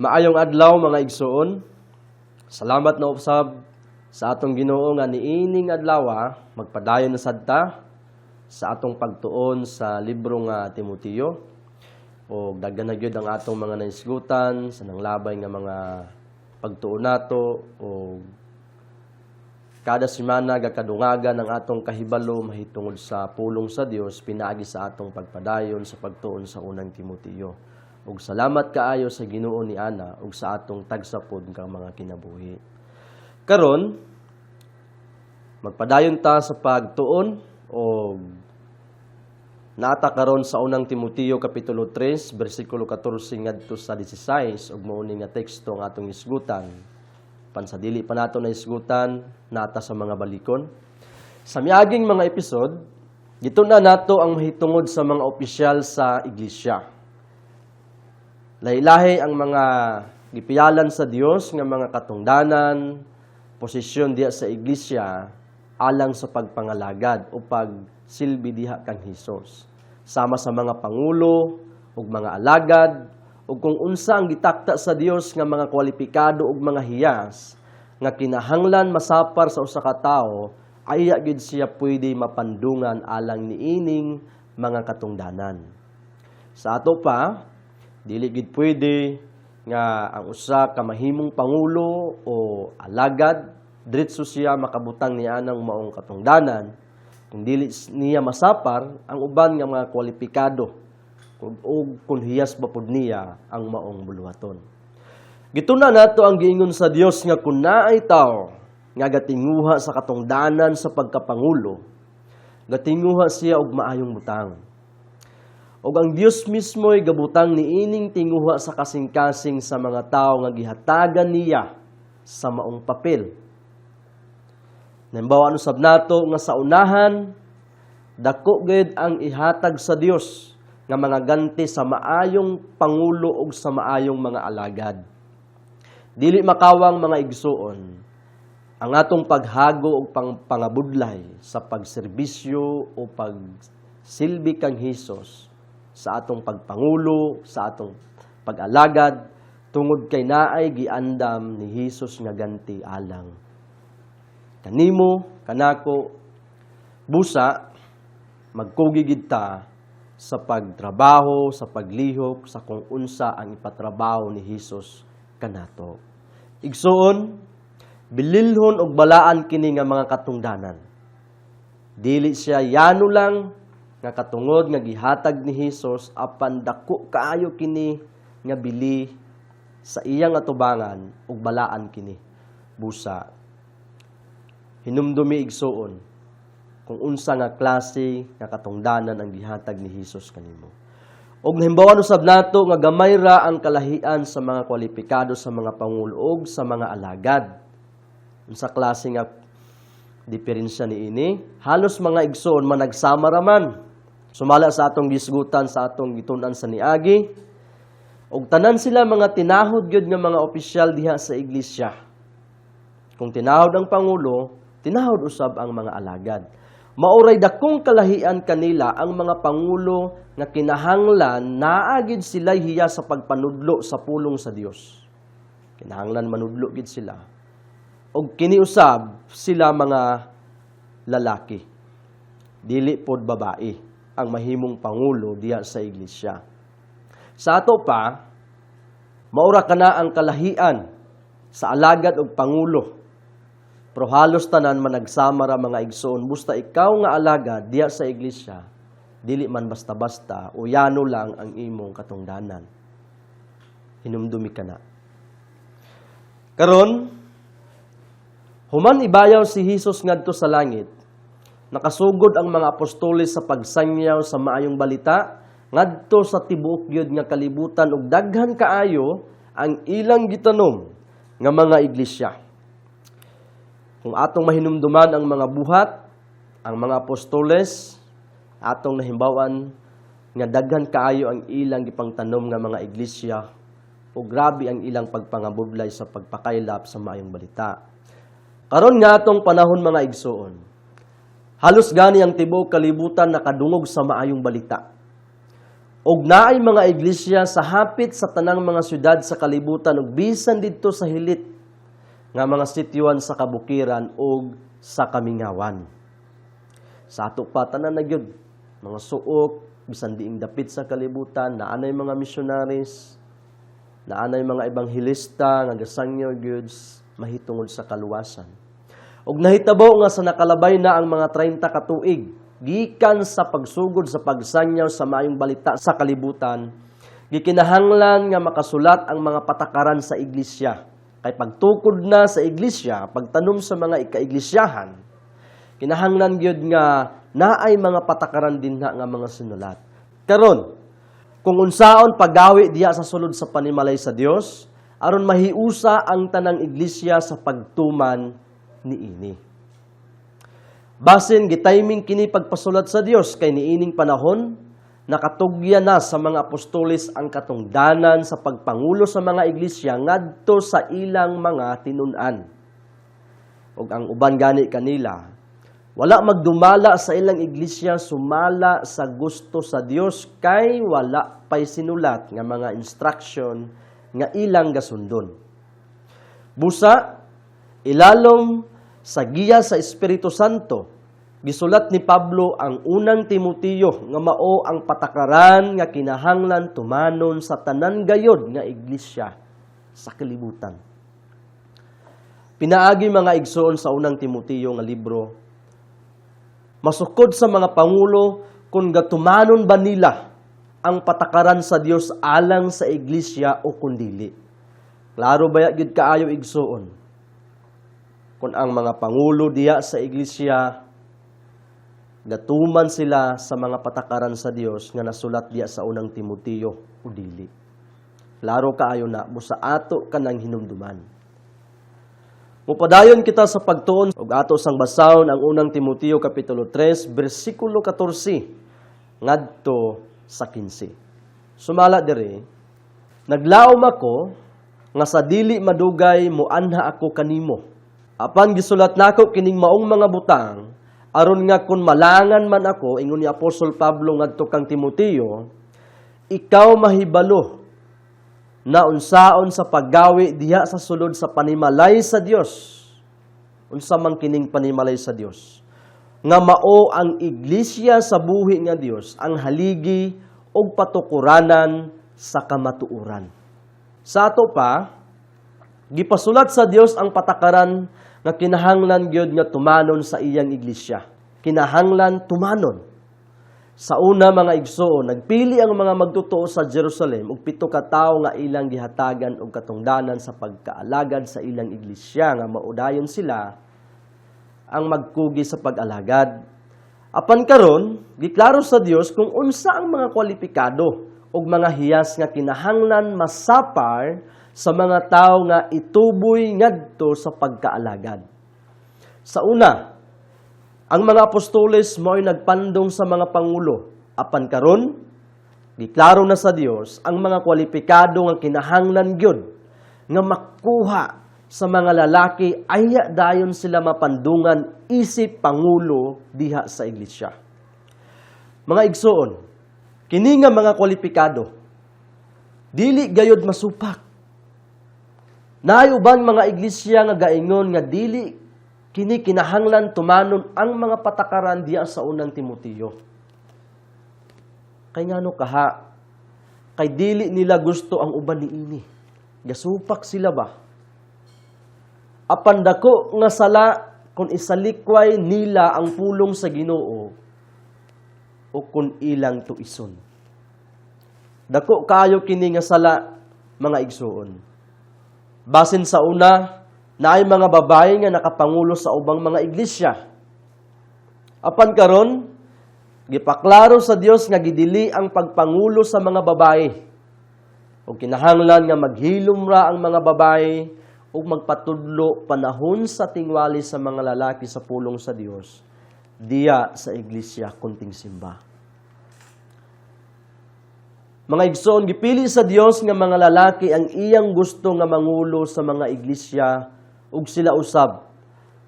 Maayong adlaw, mga igsoon. Salamat na usab sa atong Ginoo nga niining adlaw magpadayon na sad ta sa atong pagtuon sa libro nga Timoteo. O daghan na gyud ang atong mga naisgutan sa nanglabay nga mga pagtuon nato, o kada semana gakadungagan ang atong kahibalo mahitungod sa pulong sa Dios pinaagi sa atong pagpadayon sa pagtuon sa Unang Timoteo. Ug salamat kaayo sa Ginoo ni ana ug sa atong tagsapod nga mga kinabuhi. Karon, magpadayon ta sa pagtuon og naata karon sa Unang Timoteo kapitulo 3 bersikulo 14 ngadto sa 16, ug mao ni nga teksto ang atong isgutan. Pansa dili pa nato na isgutan, nata sa mga balikon. Sa miaging mga episode, gitun-an nato ang mahitungod sa mga opisyal sa iglesia. Lahi-lahi ang mga gipiyalan sa Dios nga mga katungdanan, posisyon diha sa iglesia alang sa pagpangalagad o pagsilbi diha kang Hesus. Sama sa mga pangulo ug mga alagad, ug kung unsa ang gitakta sa Dios nga mga kwalipikado ug mga hiyas nga kinahanglan masapar sa usa ka tawo, aya gid siya pwede mapandungan alang niining mga katungdanan. Sa ato pa, dili gid pwede nga ang usa ka mahimong pangulo o alagad diretso siya makabutang niya ng maong katungdanan kung dili niya masapar ang uban nga mga kwalipikado ug kung hiyas ba pud niya ang maong buluhaton. Gitun-an nato ang giingon sa Dios nga kun naay tawo nga gatinguha sa katungdanan sa pagkapangulo, gatinguha siya og maayong butang. Og ang Dios mismo'y gabutang niining tinguha sa kasing-kasing sa mga tawo nga gihatagan niya sa maong papel. Nahibaw-an usab nato nga sa unahan, dako gid ang ihatag sa Dios nga mga ganti sa maayong pangulo ug sa maayong mga alagad. Dili makawang, mga igsuon, ang atong paghago og pangabudlay sa pagserbisyo o pagsilbi kang Hesus sa atong pagpangulo, sa atong pag-alagad, tungod kay naay giandam ni Hesus nga ganti alang kanimo, kanako. Busa magkugi gid ta sa pagtrabaho, sa paglihok, sa kung unsa ang ipatrabaho ni Hesus kanato. Igsuon, bililhon og balaan kini nga mga katungdanan. Dili siya yano lang nga katungod nga gihatag ni Hesus, apan dako kaayo kini nga bili sa iyang atubangan ug balaan kini. Busa hinumdumi, igsuon, kung unsa nga klase nga katungdanan ang gihatag ni Hesus kanimo. Og nahimbawan usab nato nga gamay ra ang kalahian sa mga kwalipikado sa mga pangulo ug sa mga alagad. Unsa klase nga diferensya niini? Halos, mga igsoon, managsama ra man. Sumala sa atong gisgutan sa atong gitun-an sa niagi, og tanan sila mga tinahod gyud nga mga opisyal diha sa iglesia. Kung tinahod ang pangulo, tinahod usab ang mga alagad. Mao ray dakong kalahian kanila ang mga pangulo nga kinahanglan naa gid sila hiya sa pagpanudlo sa pulong sa Dios. Kinahanglan manudlo gid sila. Og kini usab sila mga lalaki. Dili pod babae ang mahimong pangulo diha sa iglesia. Sa ato pa, maura kana ang kalahian sa alagad og pangulo. Pero halos tanan managsama ra, mga igsoon, busta ikaw nga alagad diha sa iglesia, dili man basta-basta o yano lang ang imong katungdanan. Hinumdumi ka na. Karon, human ibayaw si Hesus ngadto sa langit, nakasugod ang mga apostoles sa pagsangyaw sa maayong balita ngadto sa tibuok gyud nga kalibutan, ug daghan kaayo ang ilang gitanom nga mga iglesia. Kung atong mahinumduman ang mga buhat, ang mga apostoles, atong nahimbawan nga daghan kaayo ang ilang gipangtanom nga mga iglesia o grabe ang ilang pagpangabudlay sa pagpakaylap sa maayong balita. Karon nga atong panahon, mga igsoon, halos gani ang tibuok kalibutan nakadungog sa maayong balita. Og naay mga iglesia sa hapit sa tanang mga syudad sa kalibutan ug bisan didto sa hilit nga mga sityoan sa kabukiran ug sa kamingawan. Sa ato pa, tanan na gyud mga suok, bisan diing dapit sa kalibutan, naanay mga missionaries, naanay mga ebanghelista nga gasangyaw gyud mahitungod sa kaluwasan. Ug nahitabo nga sa nakalabay na ang mga 30 ka tuig gikan sa pagsugod sa pagsanyaw sa maayong balita sa kalibutan, gikinahanglan nga makasulat ang mga patakaran sa iglesia. Kay pagtukod na sa iglesia, pagtanom sa mga ikaiglesiyahan, kinahanglan gyud nga naay mga patakaran dinha nga mga sinulat. Karon, kung unsaon paggawi diha sa sulod sa panimalay sa Dios aron mahiusa ang tanang iglesia sa pagtuman niini. Basin gitiming kini pagpasulat sa Dios kay niining panahon nakatugyan na sa mga apostoles ang katungdanan sa pagpangulo sa mga iglesia ngadto sa ilang mga tinun-an. Ug ang uban gani kanila wala magdumala sa ilang iglesia sumala sa gusto sa Dios kay wala pay sinulat nga mga instruction nga ilang gasundon. Busa, ilalom sa giya sa Espiritu Santo, gisulat ni Pablo ang Unang Timoteo nga mao ang patakaran nga kinahanglan tumanon sa tanan gayod nga iglesia sa kalibutan. Pinaagi, mga igsoon, sa Unang Timoteo nga libro, masukod sa mga pangulo kung gatumanon ba nila ang patakaran sa Dios alang sa iglesia o kundili. Klaro baya gyud kaayo, igsoon? Kung ang mga pangulo diya sa iglesia gatuman sila sa mga patakaran sa Dios nga nasulat diya sa Unang Timoteo o dili. Klaro kaayo na busa ato kanang hinumduman. Mupadayon kita sa pagtuon ug ato sang basahon ang Unang Timoteo kapitulo 3 bersikulo 14 ngadto sa 15. Sumala diri, "Naglaom ako nga sa dili madugay moanha ako kanimo. Apan gisulat nako kining maong mga butang aron nga kun malangan man ako," ingon ni Apostol Pablo ngadto kang Timoteo, "ikaw mahibalo na unsaon sa paggawi diha sa sulod sa panimalay sa Dios." Unsa man kining panimalay sa Dios? Nga mao ang iglesia sa buhi nga Dios, ang haligi ug patukuranan sa kamatuoran. Sa ato pa, gipasulat sa Dios ang patakaran nga kinahanglan gyud nga tumanon sa iyang iglesia. Kinahanglan tumanon. Sa una, mga igsoon, nagpili ang mga magtotoo sa Jerusalem og 7 ka tawo nga ilang gihatagan og katungdanan sa pagkaalagad sa ilang iglesia nga mao dayon sila ang magkugi sa pag-alagad. Apan karon, giklaro sa Dios kung unsa ang mga kwalipikado ug mga hiyas nga kinahanglan masapar sa mga tawo nga ituboy ngadto sa pagkaalagad. Sa una, ang mga apostoles mao'y nagpandong sa mga pangulo. Apan karon, giklaro na sa Dios ang mga kwalipikado nga kinahanglan gyud nga makuha sa mga lalaki aya dayon sila mapandungan isip pangulo diha sa iglesia. Mga igsoon, kini nga mga kwalipikado dili gayod masupak. Naay uban mga iglesia nga gaingon nga dili kini kinahanglan tumanon ang mga patakaran diya sa Unang Timoteo. Kay ngano kaha? Kay dili nila gusto ang uban niini. Gasupak sila ba? Apan dako nga sala kung isalikway nila ang pulong sa Ginoo o kung ilang tuison. Dako kaayo kini nga sala, mga igsoon. Basin sa una, naay mga babae nga nakapangulo sa ubang mga iglesia. Apan karon, gipaklaro sa Dios nga gidili ang pagpangulo sa mga babae. O kinahanglan nga maghilom ra ang mga babae ug magpatudlo panahon sa tingwali sa mga lalaki sa pulong sa Dios diya sa iglesia kunting simba. Mga igsoon, gipili sa Dios nga mga lalaki ang iyang gusto nga mangulo sa mga iglesia ug sila usab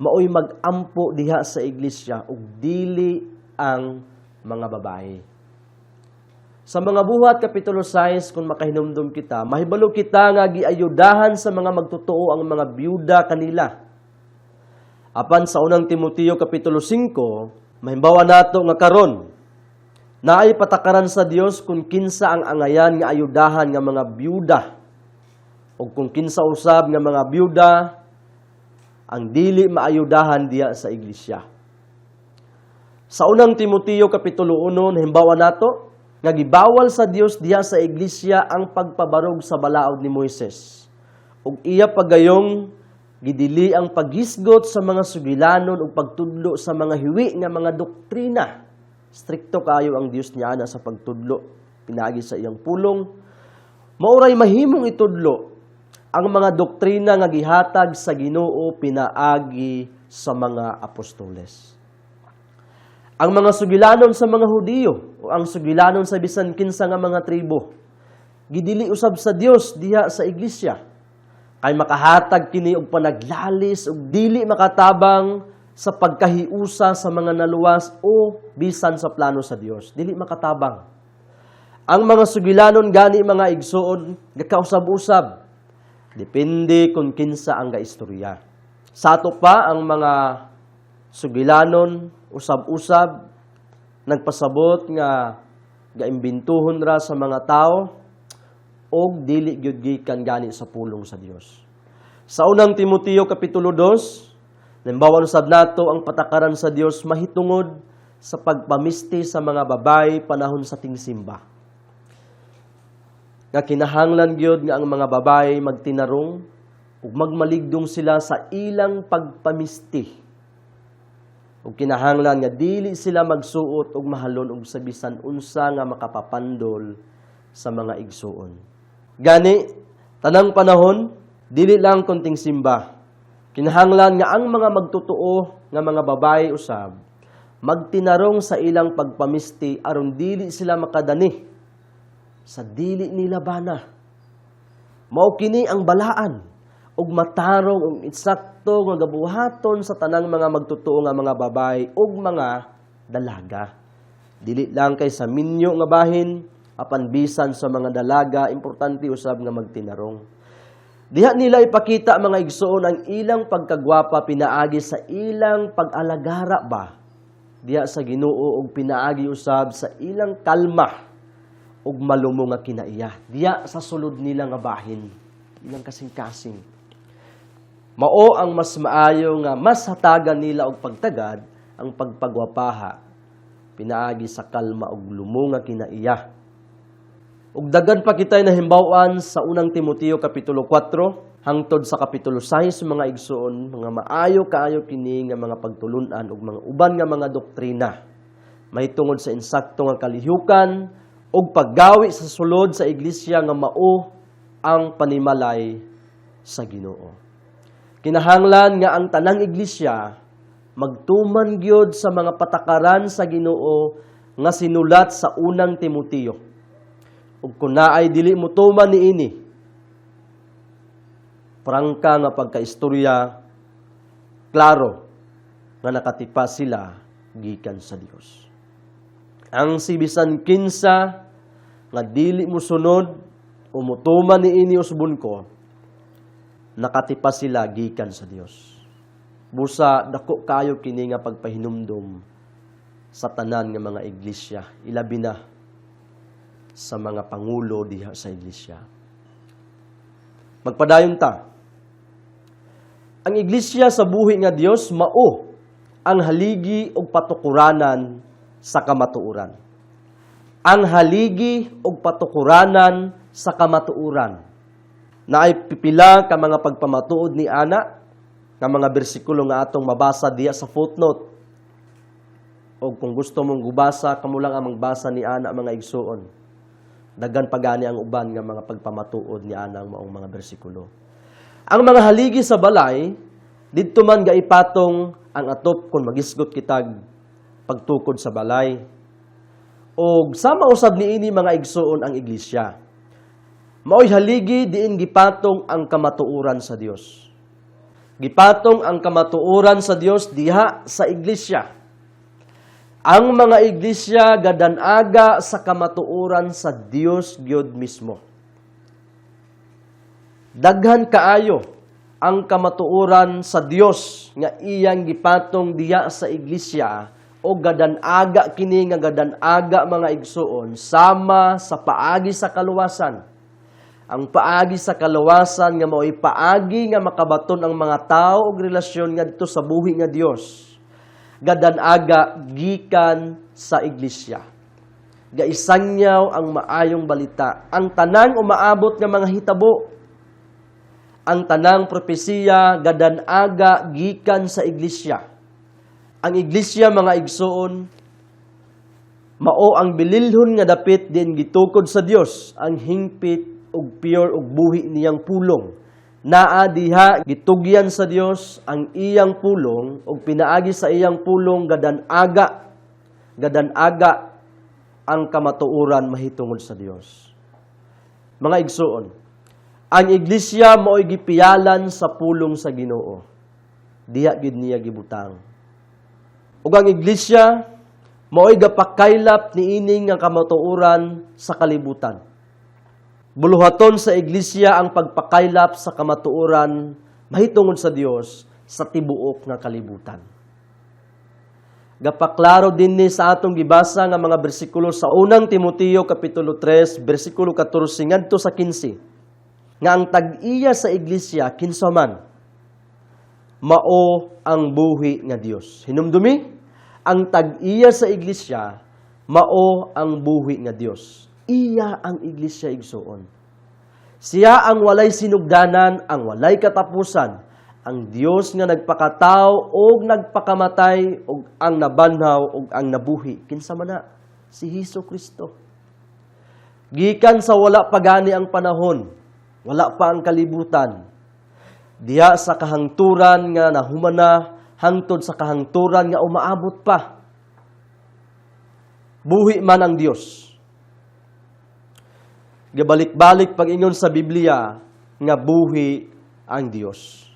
maoy mag-ampo diha sa iglesia ug dili ang mga babae. Sa Mga Buhat Kapitulo 6, kung makahinumdum kita, mahibalo kita nga giayudahan sa mga magtotoo ang mga byuda kanila. Apan sa Unang Timoteo Kapitulo 5, mahimbawa nato nga karon naay patakaran sa Dios kung kinsa ang angayan nga ayudahan nga mga byuda o kung kinsa usab nga mga byuda ang dili maayudahan diya sa iglesia. Sa Unang Timoteo Kapitulo 1, nahimbawa nato nga gibawal sa Dios diha sa iglesia ang pagpabarog sa balaod ni Moises. Ug iya pagayong gidili ang paghisgot sa mga sugilanon ug pagtudlo sa mga hiwi nga mga doktrina. Strikto kayo ang Dios niya sa pagtudlo pinaagi sa iyang pulong. Mao ray mahimong itudlo ang mga doktrina nga gihatag sa Ginoo pinaagi sa mga apostoles. Ang mga sugilanon sa mga Hudiyo o ang sugilanon sa bisan kinsa nga mga tribo, gidili usab sa Dios diha sa iglesia kay makahatag kini og panaglalis ug dili makatabang sa pagkahiusa sa mga naluwas o bisan sa plano sa Dios. Dili makatabang. Ang mga sugilanon gani, mga igsoon, gakausab-usab. Depende kung kinsa ang gaistorya. Sa ato pa, ang mga sugilanon usab-usab nagpasabot nga gaimbintuhon ra sa mga tao og dili gyud gikan gani sa pulong sa Dios. Sa Unang Timoteo Kapitulo 2, nahibaw-an usab nato ang patakaran sa Dios mahitungod sa pagpamisti sa mga babae panahon sa tingsimba. Nga kinahanglan gyud nga ang mga babae magtinarong ug magmaligdong sila sa ilang pagpamisti. Ug kinahanglan nga dili sila magsuot og mahalon og sa bisan unsa nga makapapandol sa mga igsuon. Gani, tanang panahon, dili lang kon tingsimba. Kinahanglan nga ang mga magtotoo nga mga babae usab magtinarong sa ilang pagpamisti aron dili sila makadani sa dili nila bana. Mao kini ang balaan ug matarong ug insakto nga gabuhaton sa tanang mga magtotoo nga mga babae ug mga dalaga. Dili lang kay sa minyo nga bahin, apan bisan sa mga dalaga, importante usab nga magtinarong. Diha nila ipakita, mga igsoon, ang ilang pagkagwapa pinaagi sa ilang pag-alagara ba diha sa Ginoo ug pinaagi usab sa ilang kalma ug malumo nga kinaiya diha sa sulod nila nga bahin, ilang kasing-kasing. Mao ang mas maayo nga mas hatagan nila og pagtagad ang pagpagwapaha pinaagi sa kalma ug lumo nga kinaiya. Ug daghan pa kitay nahimbaw-an sa Unang Timoteo Kapitulo 4 hangtod sa Kapitulo 6, mga igsoon, mga maayo kaayo kini nga mga pagtulun-an ug mga uban nga mga doktrina mahitungod sa insakto nga kalihukan ug paggawi sa sulod sa iglesia nga mao ang panimalay sa Ginoo. Kinahanglan nga ang tanang iglesia magtuman gyud sa mga patakaran sa Ginoo nga sinulat sa Unang Timoteo. Ug kung naay dili motuman niini, prangka nga pagkaistorya, klaro nga nakatipas sila gikan sa Dios. Ang si bisan kinsa nga dili mosunod o mutuman niini, usbon ko, nakatipas sila gikan sa Dios. Busa dako kayo kini nga pagpahinumdom sa tanan nga mga iglesia, ilabi na sa mga pangulo diha sa iglesia. Magpadayon ta. Ang iglesia sa buhi nga Dios mao ang haligi ug patukuranan sa kamatuoran. Ang haligi ug patukuranan sa kamatuoran. Naay pipila ka mga pagpamatuod ni ana nga mga bersikulo nga atong mabasa diya sa footnote. O kung gusto mong gubasa, kamo lang ang magbasa ni ana, mga igsuon. Daghan pa gani ang uban nga mga pagpamatuod ni ana ang maong mga bersikulo. Ang mga haligi sa balay, didto man gaipatong ang atop kung magisgot kitag pagtukod sa balay. Og sama usab niini, mga igsuon, ang iglesia. Maoy haligi diin gipatong ang kamatuoran sa Dios. Gipatong ang kamatuoran sa Dios diha sa iglesia. Ang mga iglesia gadanaga sa kamatuoran sa Dios gyud mismo. Daghan kaayo ang kamatuoran sa Dios nga iyang gipatong diya sa iglesia o gadanaga kini nga gadanaga, mga igsuon, sama sa paagi sa kaluwasan. Ang paagi sa kaluwasan nga mao'y paagi nga makabaton ang mga tao og relasyon ngadto sa buhi nga Dios. Gadanaga gikan sa iglesia. Gaisangyaw ang maayong balita. Ang tanang umaabot nga mga hitabo, ang tanang propesiya, gadanaga gikan sa iglesia. Ang iglesia, mga igsuon, mao ang bililhon nga dapit din gitukod sa Dios ang hingpit ug pure ug buhi niyang pulong. Naa diha gitugyan sa Dios ang iyang pulong, ug pinaagi sa iyang pulong gadanaga ang kamatuoran mahitungod sa Dios. Mga igsuon, ang iglesia mao'y gipiyalan sa pulong sa Ginoo. Diha gid niya gibutang. Ug ang iglesia mao'y gapakaylap niini nga kamatuoran sa kalibutan. Buluhaton sa iglesia ang pagpakaylap sa kamatuoran mahitungod sa Dios sa tibuok nga kalibutan. Gapaklaro din ni sa atong gibasa nga mga bersikulo sa Unang Timoteo kapitulo 3 bersikulo 14 ngadto sa 15 nga ang tag-iya sa iglesia, kinsa man, mao ang buhi nga Dios. Hinumdumi, ang tag-iya sa iglesia mao ang buhi nga Dios. Iya ang iglesia, igsuon. Siya ang walay sinugdanan, ang walay katapusan, ang Dios nga nagpakatao og nagpakamatay og ang nabanhaw og ang nabuhi. Kinsa man na? Si Hesus Kristo. Gikan sa wala pa gani ang panahon, wala pa ang kalibutan. Diha sa kahangturan nga nahumana hangtod sa kahangturan nga umaabot pa. Buhi man ang Dios. Gabalik-balik pag-ingon sa Biblia nga buhi ang Dios.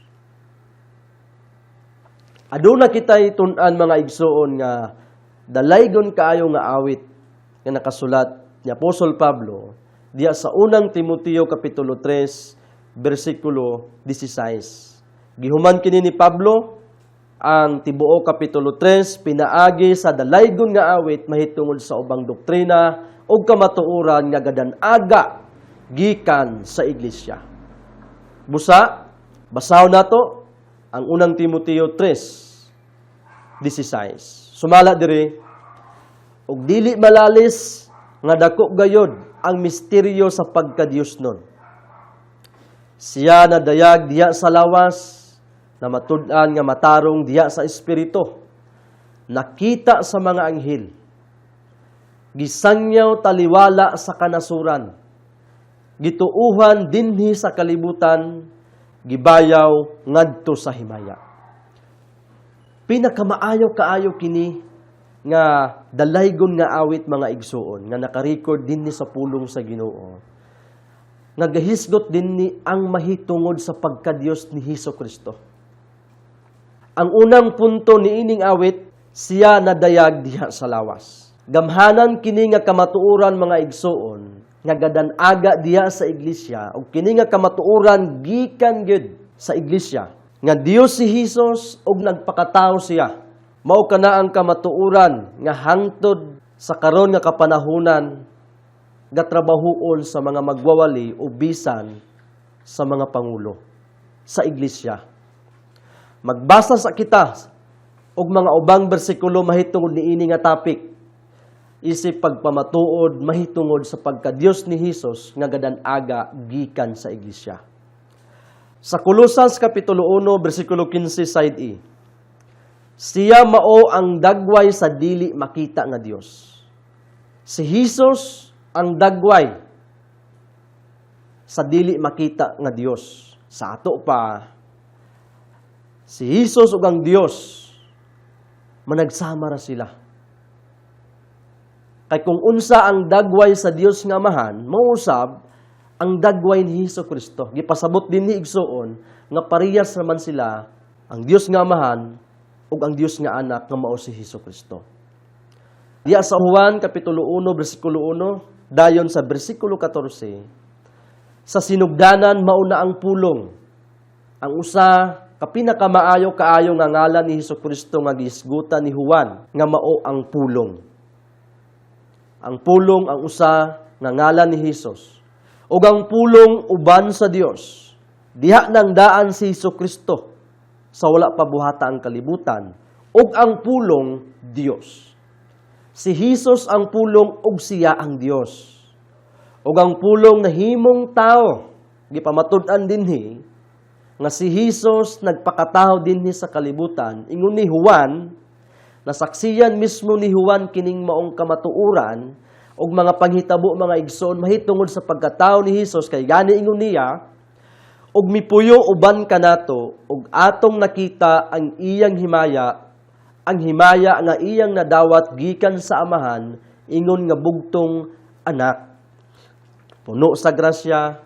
Aduna kita'y tun-an, mga igsuon, nga dalaygon kaayo nga awit nga nakasulat ni Apostol Pablo diya sa Unang Timoteo kapitulo 3 bersikulo 16. Gihuman kini ni Pablo ang tibuok kapitulo 3 pinaagi sa dalaygon nga awit mahitungod sa ubang doktrina ug kamatuoran nga gadanaga gikan sa iglesia. Busa, basahon nato ang Unang Timoteo 3:16. Sumala diri, "Ug dili malalis nga dako gayod ang misteryo sa pagkadiyos nun. Siya nadayag diha sa lawas, na matud-an nga matarong diha sa espiritu, nakita sa mga anghel, gisangyaw taliwala sa kanasuran, gituuhan dinhi sa kalibutan, gibayaw ngadto sa himaya." Pinakamaayo kaayo kini nga dalaygon nga awit, mga igsuon, nga naka-record dinhi sa pulong sa Ginoo nga gahisgot dinhi ang mahitungod sa pagkadiyos ni Hesus Kristo. Ang unang punto ni ining awit, siya nadayag diha sa lawas. Gamhanan kini nga kamatuoran, mga igsuon, nga gadanaga diha sa iglesia ug kini nga kamatuoran gikan gyud sa iglesia nga Dios si Hesus ug nagpakatao siya. Mao kana ang kamatuoran nga hangtod sa karon nga kapanahunan gatrabahuon sa mga magwawali o bisan sa mga pangulo sa iglesia. Magbasa sa kita og mga ubang bersikulo mahitungod niini nga topic isip pagpamatuod mahitungod sa pagka-Dios ni Hesus nga gadanaga gikan sa iglesia. Sa Kolosas kapitulo 1 bersikulo 15 side E. "Siya mao ang dagway sa dili makita nga Dios." Si Hesus ang dagway sa dili makita nga Dios. Sa ato pa, si Hesus ug ang Dios managsama ra sila. Kay kung unsa ang dagway sa Dios nga Amahan, mausab ang dagway ni Hesus Kristo. Gipasabot dinhi, igsuon, nga parehas naman sila, ang Dios nga Amahan ug ang Dios nga Anak nga mao si Hesus Kristo. Diya sa Juan Kapitulo 1 bersikulo 1 dayon sa bersikulo 14, sa sinugdanan mao na ang Pulong. Ang usa ka pinakamaayo kaayo nga ngalan ni Hesus Kristo nga gihisgutan ni Juan nga mao ang Pulong. Ang Pulong ang usa nga ngalan ni Hesus. Ug ang Pulong uban sa Dios. Diha nang daan si Hesus Kristo sa wala pa buhata ang kalibutan, ug ang Pulong Dios. Si Hesus ang Pulong ug siya ang Dios. Ug ang Pulong nahimong tao. Gipamatud-an dinhi nga si Hesus nagpakatao dinhi sa kalibutan. Ingon ni Juan, nasaksiyan mismo ni Juan kining maong kamatuoran ug mga panghitabo, mga igsoon, mahitungod sa pagkatao ni Hesus, kay gani ingon niya, "Ug mipuyo uban kanato ug atong nakita ang iyang himaya, ang himaya nga iyang nadawat gikan sa Amahan, ingon nga bugtong anak, puno sa grasya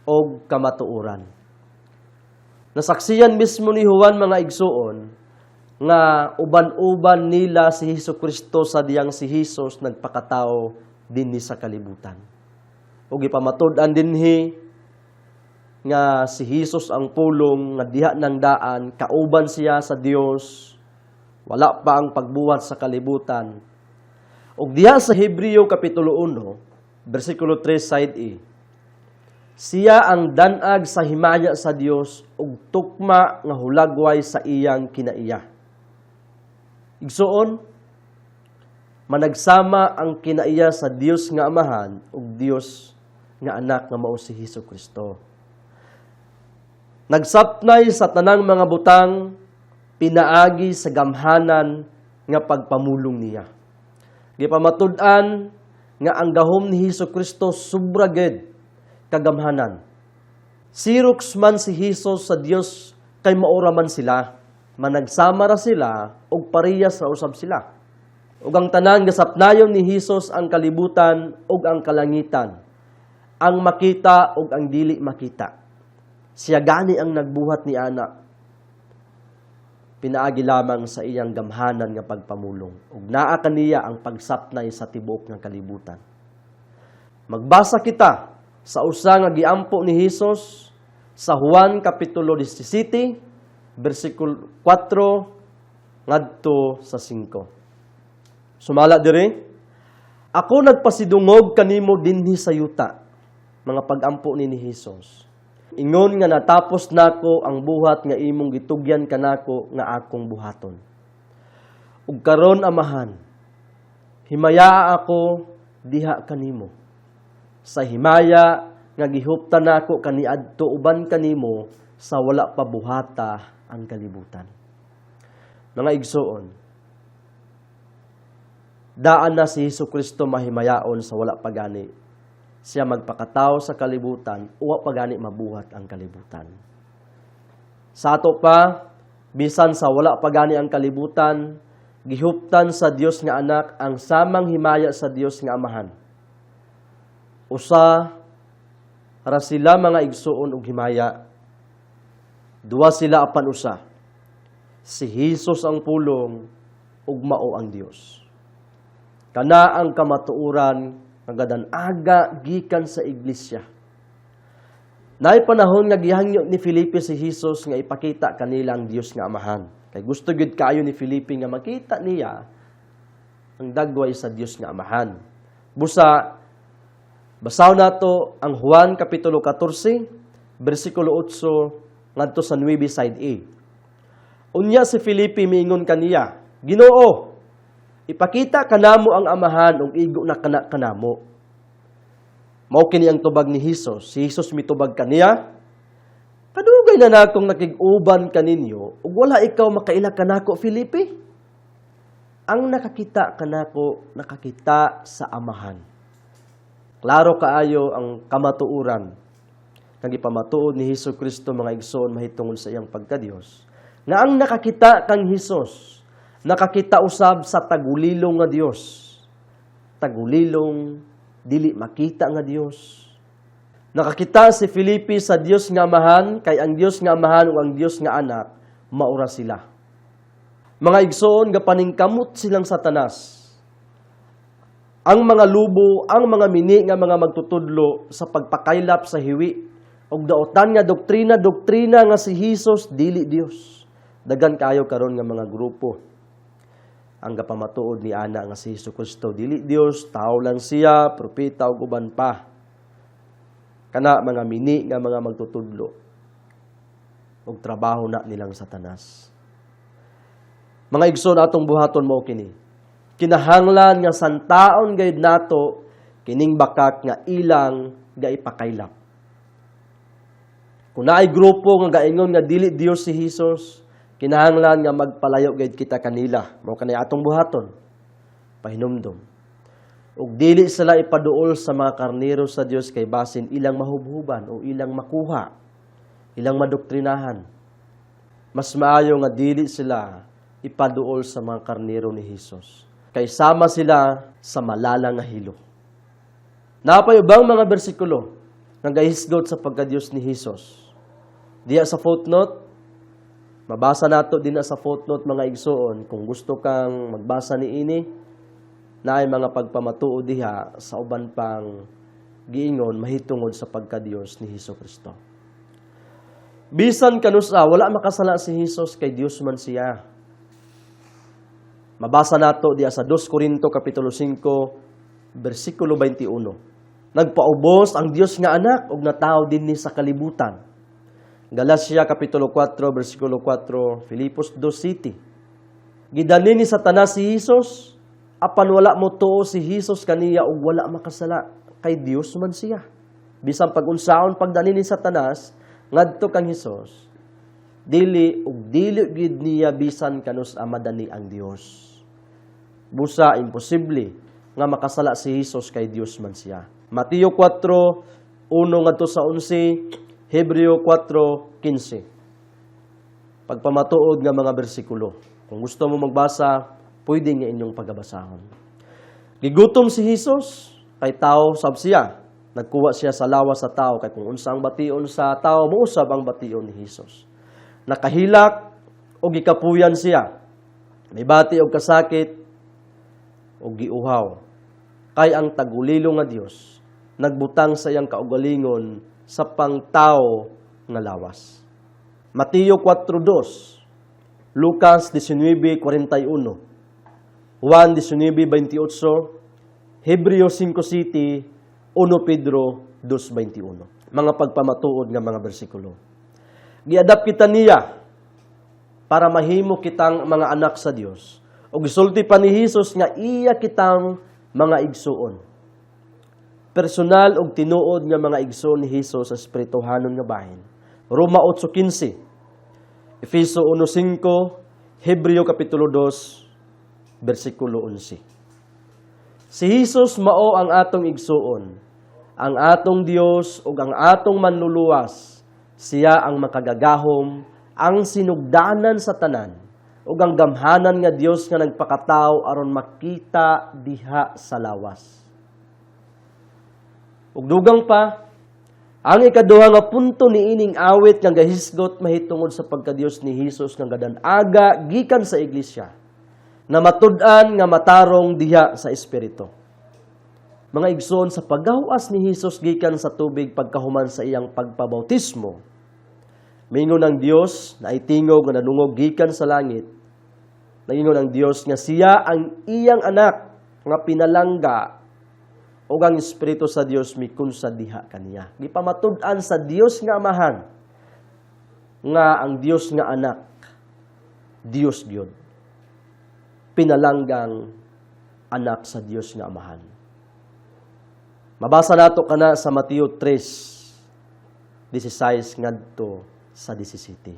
og kamatuoran." Nasaksiyan mismo ni Juan, mga igsoon, nga uban-uban nila si Hesus Kristo sa diyang si Hesus nagpakatao dinhi sa kalibutan. Ug ipamatud-an dinhi nga si Hesus ang Pulong nga diha nang daan kauban siya sa Dios, wala pa ang pagbuhat sa kalibutan. Ug diha sa Hebreo Kapitulo 1 bersikulo 3 side A, siya ang danag sa himaya sa Dios ug tukma nga hulagway sa iyang kinaiya. Igsoon, managsama ang kinaiya sa Dios nga Amahan ug Dios nga Anak nga mao si Hesus Kristo. Nagsapnay sa tanang mga butang pinaagi sa gamhanan nga pagpamulong niya. Gipamatud-an nga ang gahom ni Hesus Kristo sobra gid kagamhanan. Sirox man si Hesus sa Dios kay maura man sila. Managsama ra sila ug parehas ra usab sila. Ug ang tanan gasapnayon ni Hesus, ang kalibutan ug ang kalangitan, ang makita ug ang dili makita. Siya gani ang nagbuhat ni ana pinaagi lamang sa iyang gamhanan nga pagpamulong. Ug naa kaniya ang pagsapnay sa tibuok nga kalibutan. Magbasa kita sa usa nga giampo ni Hesus sa Juan Kapitulo 17 bersikulo 4 ngadto sa 5. Sumala diri, "Ako nagpasidungog kanimo dinhi sa yuta," mga pagampo ni Hesus. "Ingon nga natapos nako ang buhat nga imong gitugyan kanako nga akong buhaton. Ug karon, Amahan, himayaa ako diha kanimo sa himaya nga gihuptan nako kaniadto uban kanimo sa wala pa buhata ang kalibutan." Mga igsoon, daan na si Hesus Kristo mahimayaon sa wala pa gani siya magpakatao sa kalibutan, wa pa gani mabuhat ang kalibutan. Sa ato pa, bisan sa wala pa gani ang kalibutan, gihuptan sa Dios nga Anak ang samang himaya sa Dios nga Amahan. Usa ra sila, mga igsuon, og himaya. Duwa sila apan usa. Si Hesus ang Pulong ug mao ang Dios. Kana ang kamatuoran nga gadan-aga gikan sa iglesia. Naay panahon nga gihangyo ni Felipe si Hesus nga ipakita kanila ang Dios nga Amahan. Kay gusto gyud kaayo ni Felipe nga makita niya ang dagway sa Dios nga Amahan. Busa basahon nato ang Juan Kapitulo 14 bersikulo 8 ngadto sa 9 side A. Unya si Felipe miingon kaniya, "Ginoo, ipakita kanamo ang Amahan ug igo na kana kanamo." Mao kini ang tubag ni Hesus. Si Hesus mitubag kaniya, "Kadugay na nakong nakig-uban kaninyo ug wala ikaw makaila kanako, Felipe? Ang nakakita kanako, nakakita sa Amahan." Klaro kaayo ang kamatuoran nga gipamatuod ni Hesus Kristo, mga igsoon, mahitungod sa iyang pagkadiyos. Nga ang nakakita kang Hesus, nakakita usab sa tagulilong nga Dios. Tagulilong dili makita nga Dios. Nakakita si Felipe sa Dios nga Amahan kay ang Dios nga Amahan ug ang Dios nga Anak maura sila. Mga igsoon, gapaningkamot silang Satanas. Ang mga lubo, ang mga mini nga mga magtutudlo sa pagpakaylap sa hiwi og daotan nga doktrina, doktrina nga si Hesus dili Dios. Daghan kayo karon nga mga grupo ang gapamatuod ni ana nga si Hesus Kristo dili Dios, tao lang siya, propeta ug uban pa. Kana mga mini nga mga magtutudlo og trabaho na nilang Satanas. Mga igsoon, atong buhaton mao kini. Kinahanglan nga santaon gayud nato kining bakak nga ilang gaipakaylap. Kung naay grupo nga gaingon nga dili Dios si Hesus, kinahanglan nga magpalayo gayud kita kanila. Mao kanay atong buhaton. Pahinumdom. Ug dili sila ipaduol sa mga karnero sa Dios kay basin ilang mahubhuban o ilang makuha, ilang madoktrinahan. Mas maayo nga dili sila ipaduol sa mga karnero ni Hesus. Kay sama sila sa malala nga hilo. Naa pay ubang mga bersikulo nga gahisgot sa pagka-Dios ni Hesus. Diya sa footnote, mabasa nato din na sa footnote, mga igsoon, kung gusto kang magbasa ni ini, naay mga pagpamatuod diha sa uban pang giingon mahitungod sa pagka-Dios ni Hesus Kristo. Bisan kanusa, wala makasala si Hesus kay Dios man siya. Mabasa nato diya sa 2 Korinto kapitulo 5 bersikulo 21. Nagpaubos ang Dios nga anak ug natawo dinhi sa kalibutan. Galacia kapitulo 4 bersikulo 4, Filipos 2:7. Gidani ni Satanas si Hesus apan wala mo tuo si Hesus kaniya ug wala makasala kay Dios man siya. Bisan pag-unsaon pagdani ni Satanas ngadto kang Hesus, dili ug dili gid niya bisan kanus-a madani ang Dios. Busa imposible nga makasala si Hesus kay Dios man siya. Mateo 4:1 ngadto sa 11, Hebreo 4:15. Pagpamatuod nga mga bersikulo. Kung gusto mo magbasa, pwede nga inyong pagabasahon. Gigutom si Hesus kay tao sab siya. Nagkuha siya sa lawas sa tao kay kung unsa ang bation sa tao, mousab ang bation ni Hesus. Nakahilak o gikapuyan siya. Mibati og kasakit o giuhaw. Kay ang tagulilo nga Dios nagbutang sa iyang kaugalingon sa pangtao nga lawas. Mateo 4:2, Lucas 19:41, Juan 19:28, Hebreo 5:7, 1 Pedro 2:21. Mga pagpamatuod nga mga bersikulo. Giadapt kita niya para mahimo kitang mga anak sa Dios. O gisulti pa ni Hesus nga iya kitang mga igsuon. Personal og tinuod nga mga igsuon ni Hesus sa espirituhanon nga bahin. Roma 8:15, Efeso 1:5, Hebreo kapitulo 2, bersikulo 11. Si Hesus mao ang atong igsuon, ang atong Dios ug ang atong manluluwas. Siya ang makagagahom, ang sinugdanan sa tanan, ug ang gamhanan nga Dios nga nagpakatao aron makita diha sa lawas. Ug dugang pa, ang ikaduha nga punto ni ining awit nga gahisgot mahitungod sa pagkadiyos ni Hesus nga gadan-aga gikan sa iglesia na matud-an nga matarong diha sa espiritu. Mga igsoon, sa paggawas ni Hesus gikan sa tubig pagkahuman sa iyang pagpabautismo, mingon ang Dios na tingog nga nadungog gikan sa langit. Nagingon ang Dios nga siya ang iyang anak nga pinalangga ug ang Espiritu sa Dios mikunsa diha kaniya. Gipamatud-an sa Dios nga Amahan nga ang Dios nga anak, Dios gyud. Pinalanggang anak sa Dios nga Amahan. Mabasa nato kana sa Mateo 3:16 ngadto sa 17.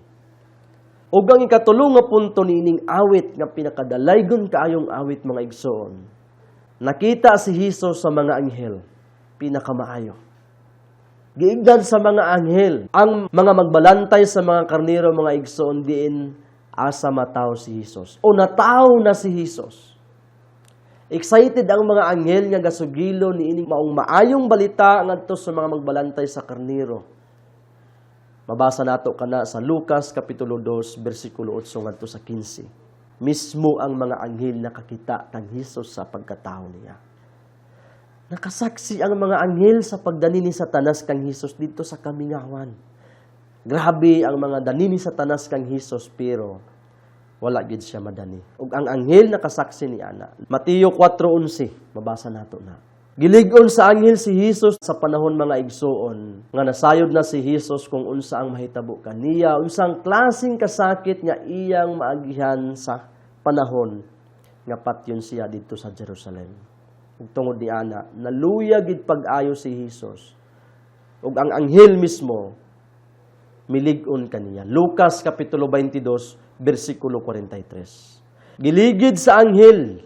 Ug ang ikatulo nga punto niining awit nga pinakadalaygon kaayong awit, mga igsoon. Nakita si Hesus sa mga anghel, pinakamaayo. Giigdan sa mga anghel ang mga magbalantay sa mga karnero, mga igsoon, diin asa mataw si Hesus. O nataw na si Hesus. Excited ang mga anghel nga gasugilo niining maong maayong balita ngadto sa mga magbalantay sa karnero. Mabasa nato kana sa Lucas kapitulo 2 bersikulo 8 ngadto sa 15. Mismo ang mga anghel nakakita kang Hesus sa pagkatao niya. Nakasaksi ang mga anghel sa pagdani ni Satanas kang Hesus didto sa kamingawan. Grabe ang mga dani ni Satanas kang Hesus, pero wala gid siya madani. Ug ang anghel nakasaksi ni ana. Mateo 4:11, mabasa nato na. Gilig-on sa anghel si Hesus sa panahon, mga igsuon, nga nasayod na si Hesus kung unsa ang mahitabo kaniya, unsang klaseng kasakit nga iyang maagihan sa panahon nga patyon siya didto sa Jerusalem. Ug tungod ni ana, naluya gid pag-ayo si Hesus. Ug ang anghel mismo milig-on kaniya. Lucas kapitulo 22 bersikulo 43. Giligid sa anghel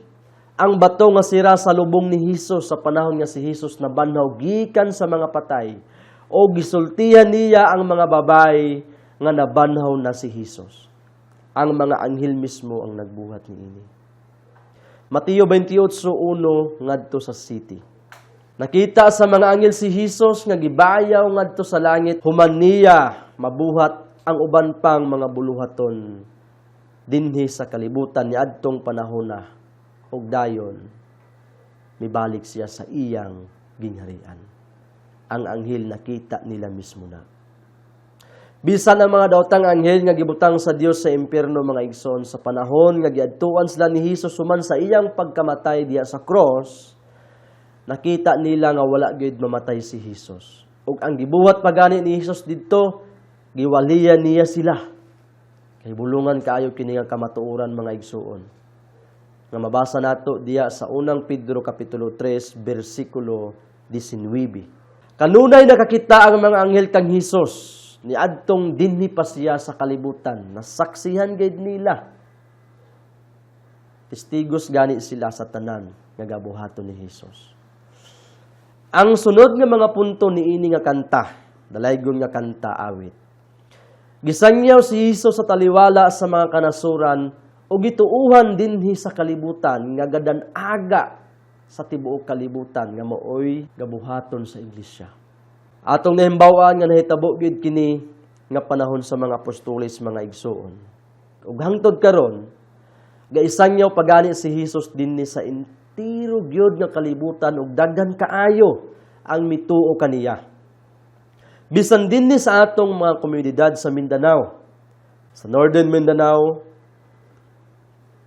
ang bato nga sira sa lubong ni Hesus sa panahon nga si Hesus nabanhaw gikan sa mga patay o gisultihan niya ang mga babay nga nabanhaw na si Hesus. Ang mga anghel mismo ang nagbuhat niini. Mateo 28:1 ngadto sa 7. Nakita sa mga anghel si Hesus nga gibayaw ngadto sa langit human niya mabuhat ang uban pang mga buluhaton dinhi sa kalibutan niadtong panahona ug dayon mibalik siya sa iyang gingharian. Ang anghel, nakita nila mismo na. Bisan ang mga daotang anghel nga gibutang sa Dios sa impyerno, mga igsoon, sa panahon nga giadtuan sila ni Hesus human sa iyang pagkamatay diha sa cross, nakita nila nga wala gyud mamatay si Hesus. Ug ang gibuhat pa gani ni Hesus didto, giwaliyan niya sila. Kay bulungan kaayo kini nga kamatuoran, mga igsuon, nga mabasa nato diya sa Unang Pedro kapitulo 3 bersikulo 19. Kanunay nakakita ang mga anghel kang Hesus niadtong dinhi pa siya sa kalibutan. Nasaksihan gid nila. Testigos gani sila sa tanan nga gabuhaton ni Hesus. Ang sunod nga mga punto niini nga kanta, dalaygon nga kanta, awit. Gisangyaw si Hesus sa taliwala sa mga kanasuran o gituuhan dinhi sa kalibutan nga gadan-aga sa tibuok kalibutan nga maoy gabuhaton sa iglesia. Atong nahimbaw-an nga nahitabo gyud kini nga panahon sa mga apostoles, mga igsuon. Ug hangtod karon, gaisangyaw pagani si Hesus dinhi sa entiro gyud nga kalibutan ug daghan kaayo ang mituo kaniya. Bisan dinhi sa atong mga komunidad sa Mindanao, sa Northern Mindanao,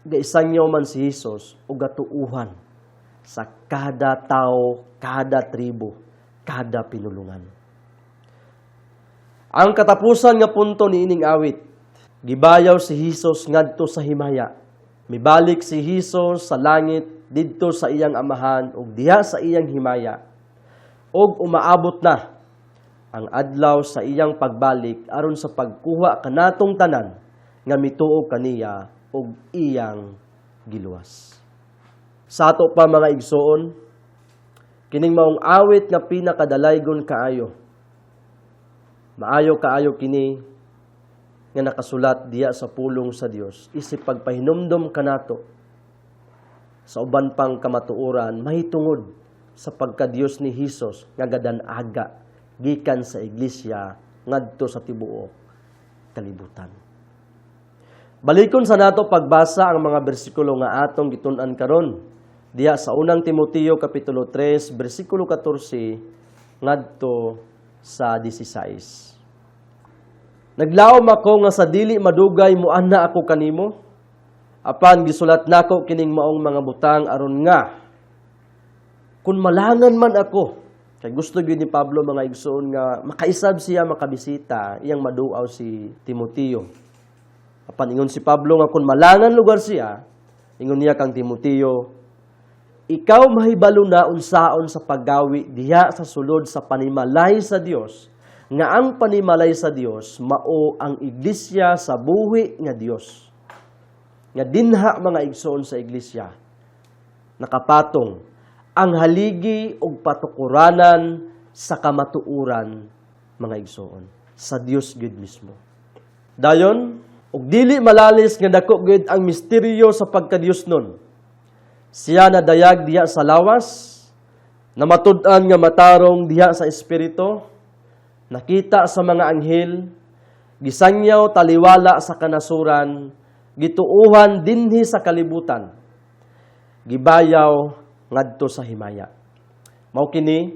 gaisangyaw man si Hesus ug gatuuhan sa kada tao, kada tribo, kada pinulungan. Ang katapusan nga punto niining awit, gibayaw si Hesus ngadto sa himaya. Mibalik si Hesus sa langit didto sa iyang amahan ug diha sa iyang himaya. Ug umaabot na ang adlaw sa iyang pagbalik aron sa pagkuha kanatong tanan nga mituo kaniya ug iyang giluwas. Sa ato pa, mga igsoon, kining maong awit nga pinakadalaygon kaayo. Maayo kaayo kini nga nakasulat diya sa pulong sa Dios isip pagpahinumdom kanato sa uban pang kamatuoran mahitungod sa pagka-Dios ni Hesus nga gadan-aga gikan sa iglesia ngadto sa tibuok kalibutan. Balikon sa nato pagbasa ang mga bersikulo nga atong gitun-an karon diya sa Unang Timoteo kapitulo 3 bersikulo 14 ngadto sa 16. "Naglaom ako nga sa dili madugay muana ako kanimo, apan gisulat nako kining maong mga butang aron nga kun malangan man ako." Kay gusto gyud ni Pablo, mga igsoon, nga makaisab siya, makabisita, iyang maduaw si Timoteo. Apan ingon si Pablo nga kung malangan lugar siya, ingon niya kang Timoteo, "Ikaw mahibalo na unsaon sa paggawi diha sa sulod sa panimalay sa Dios, nga ang panimalay sa Dios mao ang iglesia sa buhi nga Dios." Nga dinha, mga igsoon, sa iglesia nakapatong ang haligi ug patukuranan sa kamatuoran, mga igsoon, sa Dios gyud mismo. Dayon, ug dili malalis nga dako gyud ang misteryo sa pagkadiyos nun. Siya nadayag diha sa lawas, namatud-an nga matarong diha sa espiritu, nakita sa mga anghel, gisangyaw taliwala sa kanasuran, gituuhan dinhi sa kalibutan, gibayaw ngadto sa himaya. Mao kini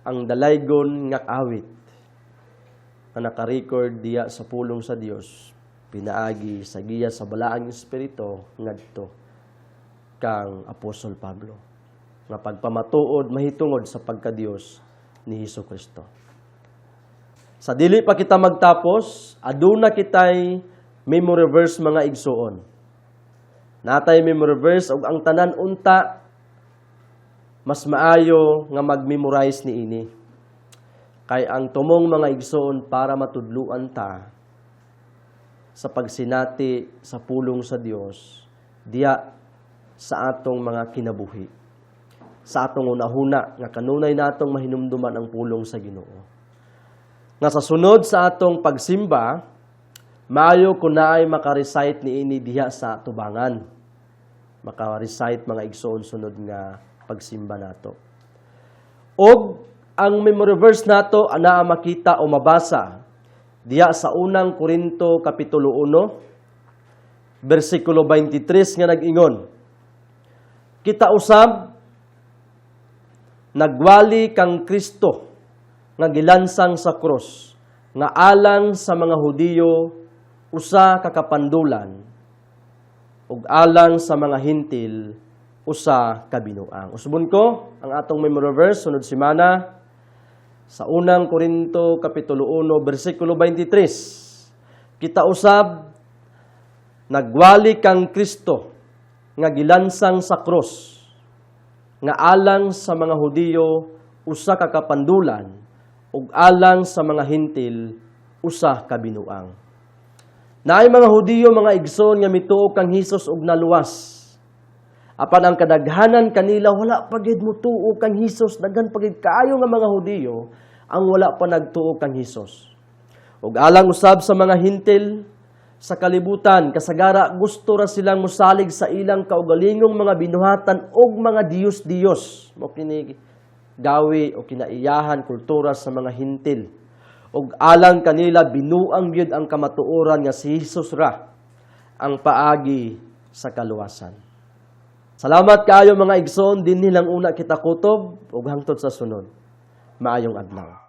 ang dalaygon nga awit nga naka-record diya sa pulong sa Dios pinaagi sa giya sa Balaang Espiritu ngadto kang Apostol Pablo nga pagpamatuod mahitungod sa pagka-Dios ni Hesus Kristo. Sa dili pa kita magtapos, aduna kitay memory verse, mga igsuon. Natay memory verse ug ang tanan unta mas maayo nga mag-memorize niini. Kay ang tumong, mga igsoon, para matudluan ta sa pagsinati sa pulong sa Dios diya sa atong mga kinabuhi. Sa atong unahuna nga kanunay natong mahinumduman ang pulong sa Ginoo. Nga sa sunod sa atong pagsimba, maayo kung naay maka-recite niini diha sa tubangan. Maka-recite, mga igsoon, sunod nga pagsimba nato. Og ang memory verse nato anaa makita o mabasa diha sa Unang Korinto kapitulo 1 bersikulo 23 nga nag-ingon: "Kita usab nagwali kang Kristo nga gilansang sa krus, nga alang sa mga Hudiyo usa ka kapandulan ug alang sa mga Hintil usa ka binuang." Usbon ko ang atong memory verse sunod semana sa Unang Korinto kapitulo 1 bersikulo 23. "Kita usab nagwali kang Kristo nga gilansang sa krus, nga alang sa mga Hudiyo usa ka kapandulan ug alang sa mga Hintil usa ka binuang." Naay mga Hudiyo, mga igsoon, nga mituo kang Hesus ug naluwas. Apan ang kadaghanan kanila wala pa gid motuo kang Hesus. Daghan pa gid kaayo nga mga Hudiyo ang wala pa nagtuo kang Hesus. Ug alang usab sa mga Hintil sa kalibutan, kasagara gusto ra silang mosalig sa ilang kaugalingong mga binuhatan og mga diyos-diyos. Mao kini gawi o kinaiyahan, kultura sa mga Hintil. Ug alang kanila binuang gyud ang kamatuoran nga si Hesus ra ang paagi sa kaluwasan. Salamat kaayo, mga igsoon, dinhi lang una kita kutob ug hangtod sa sunod. Maayong adlaw.